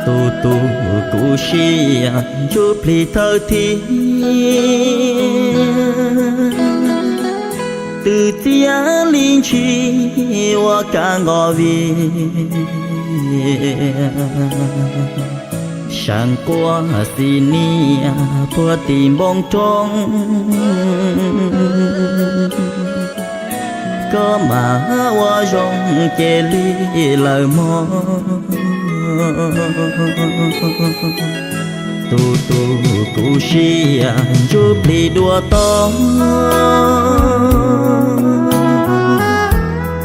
Tus tus kuv siab ntsuj plig thawj thiab, twb txiav li ntshis ua kab nqos vias, seem quaj xis nias puag tim npoo roob. Koj mam ua zoo cia li lawm mog. Tus tus kuv siab ntsuj plig dua tod,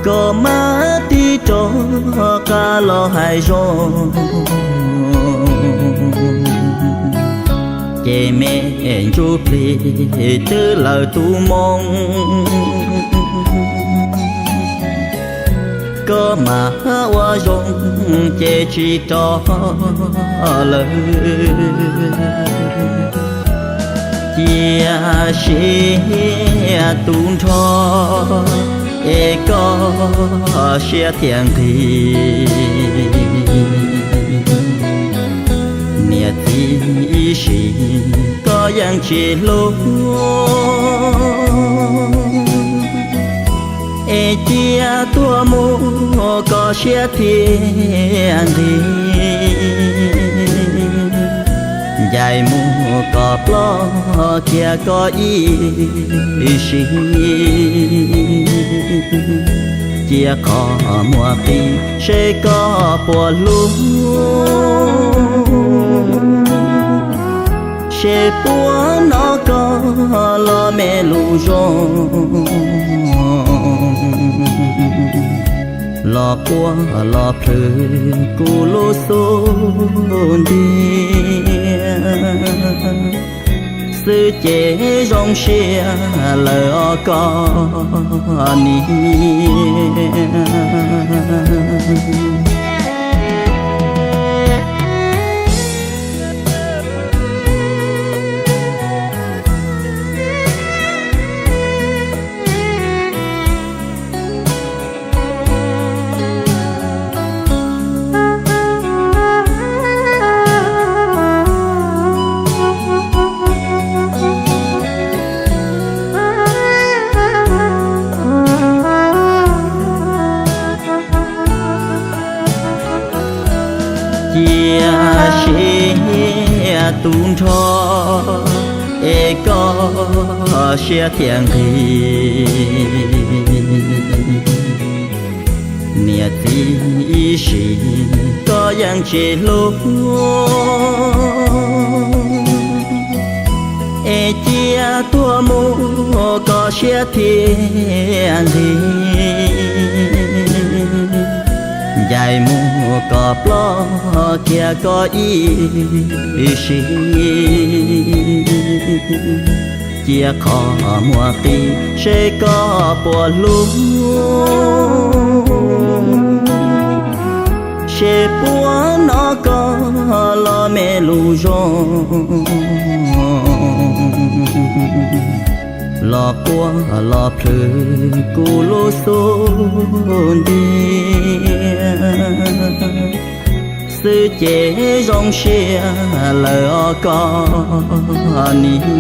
koj mam tig rov qab los hais zoo. Ces me ntsuj plig twb lawm tus moo, koj mam ua zoo ces tsis rov lawm. Cia siab tu nrho es koj siab thiaj nqig. Niam txiv ib sim koj yeej tsis hlub, es cia tuag mus koj siab thiaj nqig. Ncaim mus kom ploj kiag koj ib sim, cia qhov muag qis seb koj puas hlub, seb puas hnov koj los me lus zoo, los quaj los plhws kuv lub xub ntiag. Xwb ces zoo siab lawm os koj niam. Cia siab tu nrho es koj siab thiaj nqig. Niam txiv ib sim koj yeej tsis hlub, es cia tuag mus koj siab thiaj nqig. Ncaim mus kom ploj kiag koj ib sim, cia qhov muag qis seb koj puas hlub, seb puas hnov koj los me lus zoo, los quaj los plhws kuv lub xub ntiag. Xwb ces zoo siab lawm os koj niam.